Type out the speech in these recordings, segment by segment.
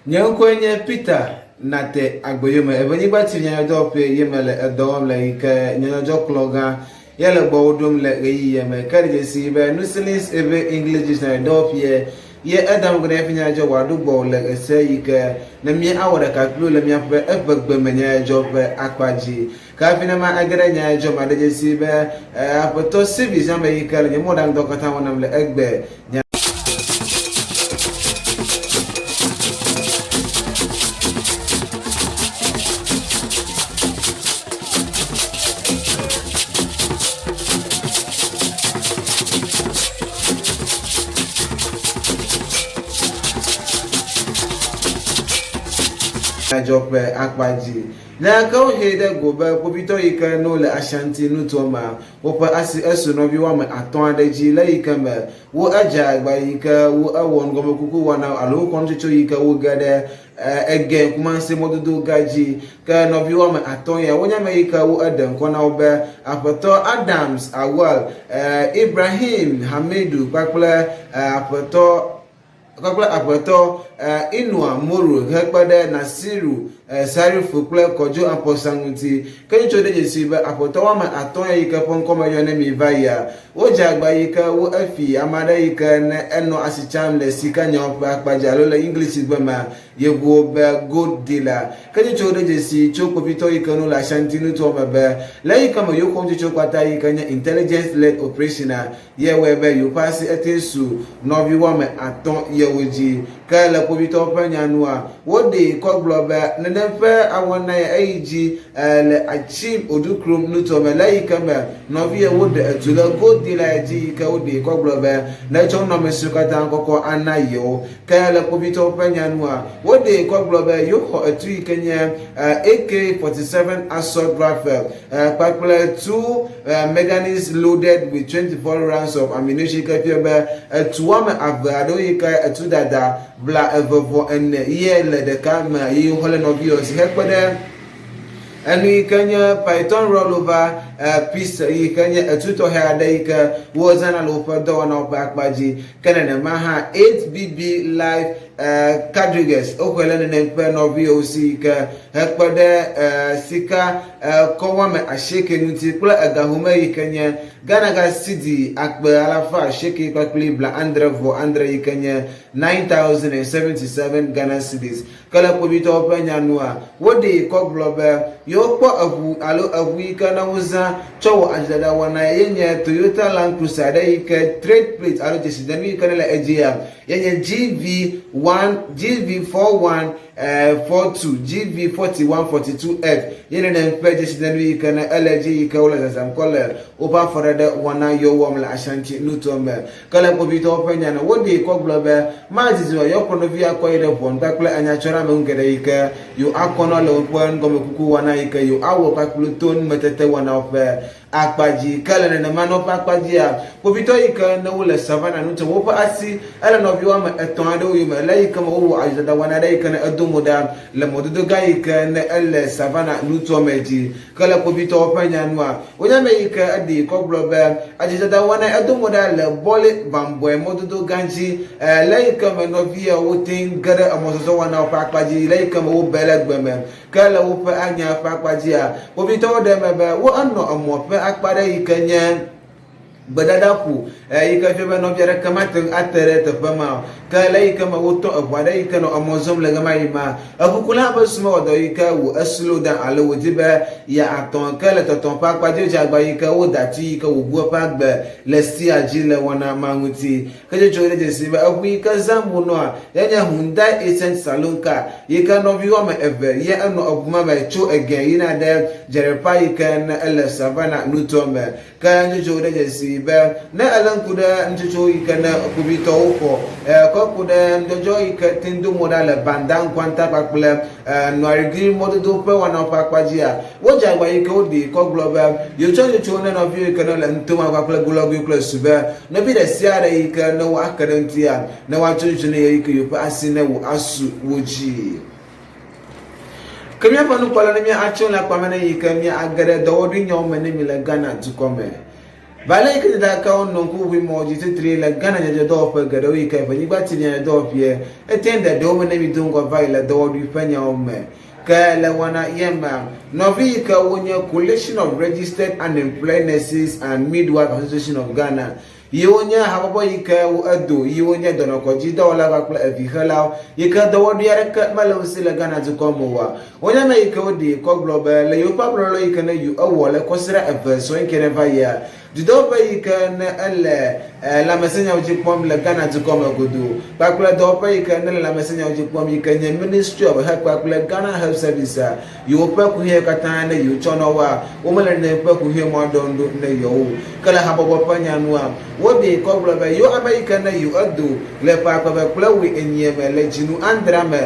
Nye ŋkɔe nye Peter Nate Agbeyome, Evenyigba TV nyanyɔdɔwɔƒee ye mele edɔ wɔm le yi ke nyanyɔdzɔkplɔgã ye le gbɔwò ɖom le ɣeyiɣia me. Ke ɖe dzesi be Nusilis Eve English Dictionary dɔwɔƒee ye edam ŋgɔ na eƒe nyanyɔdzɔ wòaɖo gbɔwò le ɣesia ɣi ke ne míawɔ ɖeka kpli wò le míaƒe eʋegbe me nyanyɔdzɔ ƒe akpa dzi. Ke hafi ne ma age ɖe nya dzɔ ma ɖe dzesi be Aƒetɔ Sivis nye ame yi ke le nye mɔɖaŋudɔ katã wɔm nam le egbe. Nya. Dzɔ ƒe akpa dzi. Nya ke wohee ɖe go be kpovitɔ yi ke no le Ashanti nutoa mea, woƒe asi esu nɔvi woame atɔ̃ aɖe dzi le yi ke me wo edze agba yi ke wo ewɔ nugɔmekuku wɔna alo wokɔ nutsotso yi ke wo ge ɖe ege Kumasi mɔdodo ga dzi. Ke nɔvi woame atɔ̃ ya wonye ame yi ke wo eɖe ŋkɔ na wo be Aƒetɔ Adams Awal, Ibrahim Hamidu kpakple Aƒetɔ kpakple Aƒetɔ Inua Moro hekpe ɖe Nasiru Sarifu kple Kɔdzo Ampɔsa ŋuti. Ke ŋutsu ɖe dzesi be Aƒetɔ woame atɔ̃ yi ke ƒe ŋkɔ meyɔ ne mi va yia, wodze agba yi ke wo efi ame aɖe yi ke ne enɔ asi tsam le sikanyawo ƒe akpa dzi alo le Iŋglisigbe mea, yevuwo be gold dealer. Ke ŋutsu ɖe dzesi tso kpovitɔ yi ke nu le Ashanti nutoa me be le eyi ke me yewoxɔ nutsotso kpata yi ke nye intelligence led operation-a, Ye wɔe be yewoƒe asi ete su nɔvi woame atɔ̃ yewo dzi. Ke le kpovitɔwo ƒe nya nua, woɖee kɔ gblɔ be nenem ƒe awɔna ya eyi dzi le Achim Odukrom nutoa me le eyi ke me nɔvi yewo ɖe etu le godi la dzi yi ke woɖee kɔ gblɔ be netsɔ nunɔamesiwo katã kɔkɔ ana yewo. Ke le kpovitɔwo ƒe nya nua, woɖee kɔ gblɔ be yewoxɔ etu yi ke nye AK-47 assault rifle kpakple two meganese loaded with 24 rounds of ammunition yi ke fia be etu woame ave aɖewo yi ke etu dada bla eve vɔ ene ye le ɖeka me ye woxɔ le nɔviwo si hekpe ɖe enu yi ke nye Python rollover pistol yi ke nye etu tɔxɛ aɖe yi ke wozãna le woƒe dɔwɔnawo ƒe akpa dzi. Ke nenema hã 8BB Live cartridges woxɔe le nenem ƒe nɔviwo si yi ke hekpe ɖe sika kɔwɔame asieke ŋuti kple ega home yi ke nye Ghana ga cedi akpe alafa asieke kpakple bla andre vɔ andre yi ke nye 9077 Ghana cedis. Ke le kpovitɔwo ƒe nya nua, woɖee kɔ gblɔ be yewokpɔ eʋu alo eʋu yi ke ne wozã tsɔ wɔ adzidada wɔnae ye nye Toyota Land Cruiser aɖe yi ke trade plate alo dzesidenu yi ke nele edzia ye nye GV 1 GV 41 42 GV 41 42 F ye nenem ƒe dzesidenu yi ke ne ele edzi yi ke wole zazãm kɔ le woƒe afɔɖeɖe wɔna yiwo wɔm le Ashanti nutoa me. Ke le kpovitɔwo ƒe nya nu, woɖee kɔ gblɔ be, Madidi o, yewoakplɔ nɔvi akɔ yi ɖe ʋɔnu kpakple enyatsɔɖeameŋu geɖe yi ke yewoakɔ nɔ le woƒe nugɔmekuku wɔna yi ke yewoawɔ kpakple to numetete wɔnawo ƒe akpa dzi. Ke le nenema nɔ ƒe akpa dzia, kpovitɔ yi ke ne wole Savannah nutom, woƒe asi ele nɔvi woame etɔ̃ aɖewo yome le eyi ke me wowɔ adzodada wɔna aɖe yi ke ne edo mo ɖa le mɔdodo gã yi ke ne ele Savannah nutoa me dzi. Ke le kpovitɔwo ƒe nya nua, wonye ame yi ke eɖee kɔ gblɔ be adzidada wɔnae edo mo ɖa le Bole Bambɔe mɔdodo gã dzi le eyi ke me nɔviawo te ge ɖe emɔzɔzɔ wɔnawo ƒe akpa dzi le eyi ke me wobe le gbe me. Ke le woƒe anya ƒe akpa dzia, kpovitɔwo ɖe eme be wo enɔ emɔ ƒe akpa ɖe yi ke nye Gbedadaƒo yi ke fia be nɔvi aɖeke mate ŋu ate ɖe teƒe ma o. Ke le eyi ke me wotɔ eʋu aɖe yi ke nɔ emɔ zɔm le ɣemaɣi ma, eʋukula hã ƒe susu mewɔ dɔ yi ke wò eslow down alo wòdi be yeatɔ ke le tɔtɔ ƒe akpa dzi wodze agba yi ke woda tu yi ke wòbu eƒe agbe le sia dzi le wɔna ma ŋuti. Ke dzodzro ɖe dzesi be eʋu yi ke zãm wonɔa ye nye Hyundai Accent saloon car yi ke nɔvi woame eve ye enɔ eʋu ma me tso Ege yina ɖe Jerepa yi ke ne ele Savannah nutoa me. Ke nutsotso ɖe dzesi be ne èlé ŋku ɖe nutsotso yi ke ne kpovitɔwo xɔ kɔ ku ɖe nudzɔdzɔ yi ke te ŋu do mo ɖa le Banda Nkwanta kpakple Nuarigiri mɔdodo ƒe wɔnawo ƒe akpa dzia, wodze agba yi ke woɖi kɔ gblɔ be yewotsɔ nutsotso ne nɔviwo yi ke ne le nuto ma kpakple golɔgoe kple su be nɔvi ɖe sia ɖe yi ke ne woake ɖe ŋutia ne woatsɔ nutsotso ne yewo yi ke yewoƒe asi ne wò asu wo dzi. Ke míaƒe nukpɔla ne míatso le akpa me ne yi ke míage ɖe dɔwɔɖuinyawo me ne mi le Ghana dukɔ me. Va le yi ke dada kawo nɔ ŋku ʋui mɔ dzi titri le Ghana nyadzɔdzɔdɔwɔƒe geɖewo yi ke Evenyigba TV nyadzɔdzɔdɔwɔƒeɛ ete ŋu ɖe ɖewo me ne mi do ŋgɔ va yi le dɔwɔɖui ƒe nyawo me. Ke le wɔna ye mea, nɔvi yi ke wonye Coalition of Registered Unemployed Nurses and Midwife Association of Ghana yi wonye habɔbɔ yi ke wo edo yi wonye dɔnɔkɔdzi dɔwɔla kpakple evixelawo yi ke dɔwɔɖui aɖeke mele wo si le Ghana dukɔ me oa. Wonye ame yi ke woɖee kɔ gblɔ be le yewoƒe ablɔlɔ yi ke ne yewo ewɔ le kɔsiɖa eve sɔŋ ke ne va yia, dudɔwɔƒe yi ke ne ele lãmesẽnyawo dzi kpɔm le Ghana dukɔ me godoo kpakple dɔwɔƒe yi ke ne le lãmesẽnyawo dzi kpɔm yi ke nye Ministry of Health kpakple Ghana Health Service-a, yewoƒe kuxiwo katã ne yewotsɔ na woa, womele ne ƒe kuxiwo ma ɖɔm ɖo ne yewo o. Ke le habɔbɔ ƒe nya nua, woɖee kɔ gblɔ be yewo ame yi ke ne yewo edo le ƒe akpe eve kple wuienyie me le dzinu adrea me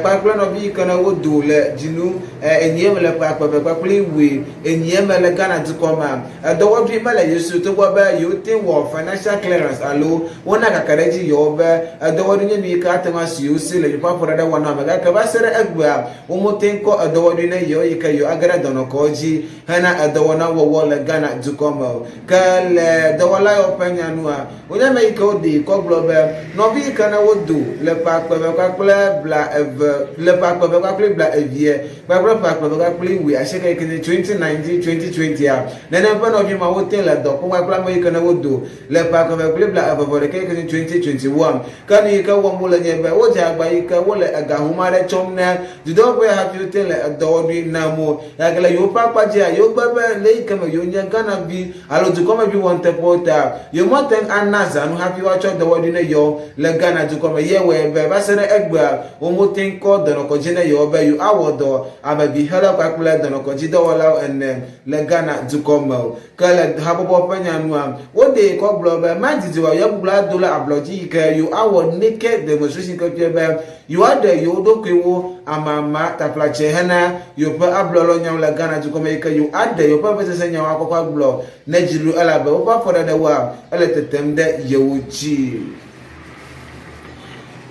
kpakple nɔvi yi ke ne wodo le dzinu enyie me le ƒe akpe eve kpakple wuienyie me le Ghana dukɔ mea, edɔwɔɖui mele yewo si o togbɔ be yewote ŋu wɔ financial clearance alo wona kakaɖedzi yewo be edɔwɔɖui nye nu yi ke ate ŋu asu yewo si le yewoƒe afɔɖeɖe wɔnawo me gake va se ɖe egbea womete ŋu kɔ edɔwɔɖui ne yewo yi ke yewo age ɖe dɔnɔkɔwo dzi hena edɔwɔna wɔwɔ le Ghana dukɔ me o. Ke le dɔwɔla yawo ƒe nya nua, wonye ame yi ke woɖee kɔ gblɔ be, nɔvi yi ke ne wodo le ƒe akpe eve kpakple bla eve, le ƒe akpe eve kpakple bla evie kpakple ƒe akpe eve kpakple wui asieke yi ke nye 2019, 2020-a, nenem ƒe nɔvi mawo te le dɔ kpɔm kpakple ame yi ke ne wodo le ƒe akpe eve kple bla eve vɔ ɖeka yi ke nye 2021. Ke nu yi ke wɔm wole nye be wodze agba yi ke wole ega home aɖe tsɔm ne dudɔwɔƒe hafi wote le edɔwɔɖui nam wo. Gake le yewoƒe akpa dzia, yewogbe be le eyi ke me yewonye Ghana vi alo dukɔmevi wɔnuteƒewo ta, yewomate ŋu ana zãnu hafi woatsɔ dɔwɔɖui ne yewo le Ghana dukɔ me. Ye wɔe be va se ɖe egbea, womete ŋu kɔ dɔnɔkɔdzi ne yewo be yewoawɔ dɔ abe vixelawo kpakple dɔnɔkɔdzidɔwɔlawo ene le Ghana dukɔ me o. Ke le habɔbɔ ƒe nya nua, woɖee kɔ gblɔ be madidi o yewoagbugbɔ ado le ablɔdzi yi ke yewoawɔ naked demonstration ke fia be yewoaɖe yewo ɖokuiwo amama taflatse hena yewoƒe ablɔlɔnyawo le Ghana dukɔ me yi ke yewoaɖe yewoƒe vevesese nyawo akɔkɔ agblɔ ne dziɖuɖu elabe woƒe afɔɖeɖewoa ele tetem ɖe yewo dzi.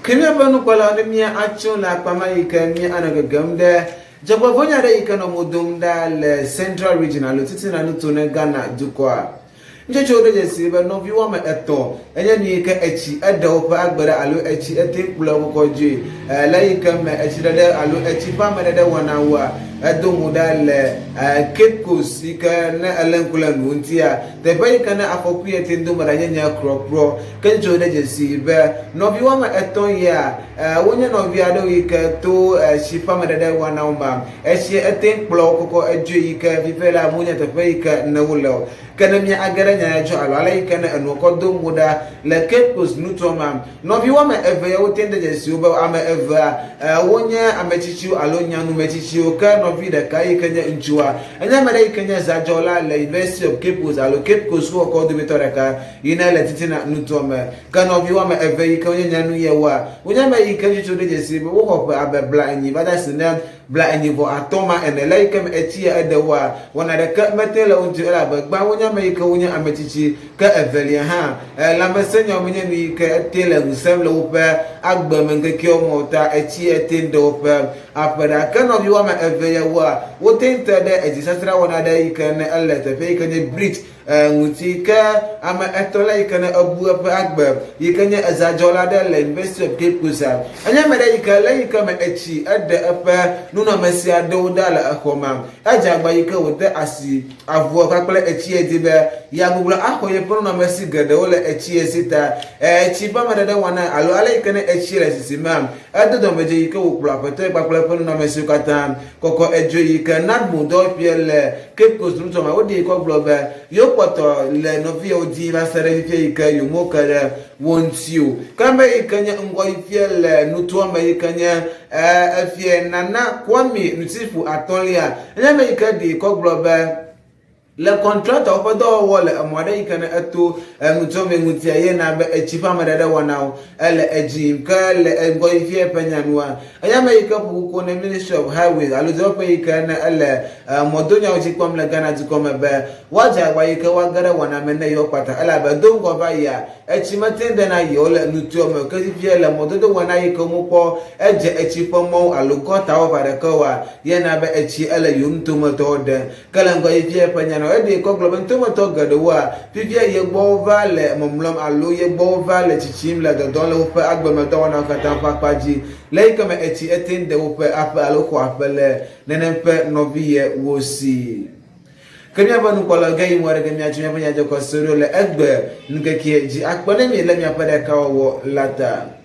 Ke míaƒe nukpɔlawo ne mía atso le akpa ma yi ke mía anɔ gegem ɖe Dzɔgbevɔ̃enya aɖe yi ke nɔ mo dom ɖa le Central Region alo Titina Nuto ne Ghana dukɔa. Nutsotsowo ɖe dzesi be nɔvi woame etɔ enye nu yi ke etsi eɖe woƒe agbe ɖa alo etsi ete ŋu kplɔe wokɔkɔ dzoe. Le eyi ke me etsiɖeɖe alo etsi ƒe ameɖeɖe wɔnawoa, edo mo ɖa le Cape Coast yi ke ne elé ŋku le nu ŋutia, teƒe yi ke ne afɔku ye te ŋu do me ɖa nye nye krɔkrɔ. Ke nutsotsowo ɖe dzesi be nɔvi woame etɔ yea, Wonye nɔvi aɖewo yi ke to etsi ƒe ameɖeɖe wɔnawo mea, etsi ete ŋu kplɔ wo kɔkɔ edzoe yi ke vivɛ la menye teƒe yi ke ne wole o. Ke ne mía age ɖe nya ya dzi alo ale yi ke ne enuɔ kɔ do mo ɖa le Cape Coast nutoa mea, nɔvi woame eve ya wote ŋu de dzesi wo be ame evea wonye ame tsitsiwo alo nyanumetsitsiwo ke nɔvi ɖeka yi ke nye ŋutsua enye ame ɖe yi ke nye zadzɔla le University of Cape Coast alo Cape Coast sukuxɔkɔwo dometɔ ɖeka yi ne le titina nutoa me. Ke nɔvi woame eve yi ke wonye nyɔnu ye woa, wonye ame yi ke tsotso ɖe dzesi be woxɔ ƒe abe 40 va de asi ne 45 ma ene. Le eyi ke me etsi ya eɖe woa, wɔna ɖeke mete le wo ŋuti o elabe gbã wonye ame yi ke wonye ame tsitsi, ke evelia hã, lãmesẽnyawo menye nu yi ke ete le ŋusẽm le woƒe agbe me ŋkekeawo me o ta etsi ya ete ɖe woƒe aƒe ɖa. Ke nɔvi woame eve ya woa, wote ŋu te ɖe edzisasra wɔna ɖe yi ke ne ele teƒe yi ke nye bridge Ŋuti. Ke ame etɔ̃lia yi ke ne ebu eƒe agbe, yi ke nye ezadzɔla aɖe le University of Cape Coast, enye ame ɖe yi ke le yi ke me etsi eɖe eƒe nunɔamesi aɖewo ɖa le exɔ me. Edze agba yi ke wòde asi avua kpakple etsie di be yeagbugbɔ axɔ yeƒe nunɔamesi geɖewo le etsie si ta. Etsi ƒe ame ɖeɖe wɔnae alo ale yi ke ne etsie le sisimea, edo dɔmedzoe yi ke wòkplɔ aƒetɔe kpakple eƒe nunɔamesiwo katã kɔkɔ edzoe yi ke NADMO dɔwɔƒea le Cape Coast nutoa me. Woɖee kɔ gblɔ be yewokpɔtɔ le nɔviawo dim va se ɖe fifia yi ke yewomoke ɖe wo ŋuti o. Ke ame yi ke nye ŋgɔyifia le nutoa me yi ke nye Efia Nana Kwame Nutifu atɔ̃lia enye ame yi ke ɖee kɔ gblɔ be le kɔntratɔwo ƒe dɔwɔwɔ le emɔ aɖe yi ke ne eto enutoa me ŋutia ye na be etsi ƒe ame ɖeɖe wɔnawo ele edzi yim. Ke le ŋgɔyifia ƒe nya nua, Enye ame yi ke ƒo kuku ne Ministry of Highways alo dɔwɔƒe yi ke ne ele mɔdonyawo dzi kpɔm le Ghana dukɔ me be woadze agba yi ke woage ɖe wɔna me ne yewo kpata elabe do ŋgɔ va yia, etsi mete ŋu dena yewo le nutoa me o. Ke fifia le mɔdodo wɔna yi ke womekpɔ edze etsi ƒe mɔwo alo gɔtawo va ɖeke oa, ye na be etsi ele yewo nutometɔwo ɖem. Ke le ŋgɔ yi fifia ƒe nya na. Eɖee kɔ gblɔ be nutometɔ geɖewoa, fifia ye gbɔ wova le mɔmlɔm alo ye gbɔ wova le tsitsim le dɔdɔm le woƒe agbemedɔwɔnawo katã ƒe akpa dzi. Le eyi ke me etsi ete ŋu de woƒe aƒe alo xɔ aƒe le nenem ƒe nɔviyewo si. Ke míaƒe nukpɔlawo ge yi mɔ aɖeke míatso míaƒe nyadzɔkɔse ɖo le egbe ŋkekea dzi akpe ne mielé miaƒe ɖekawɔwɔ la ta.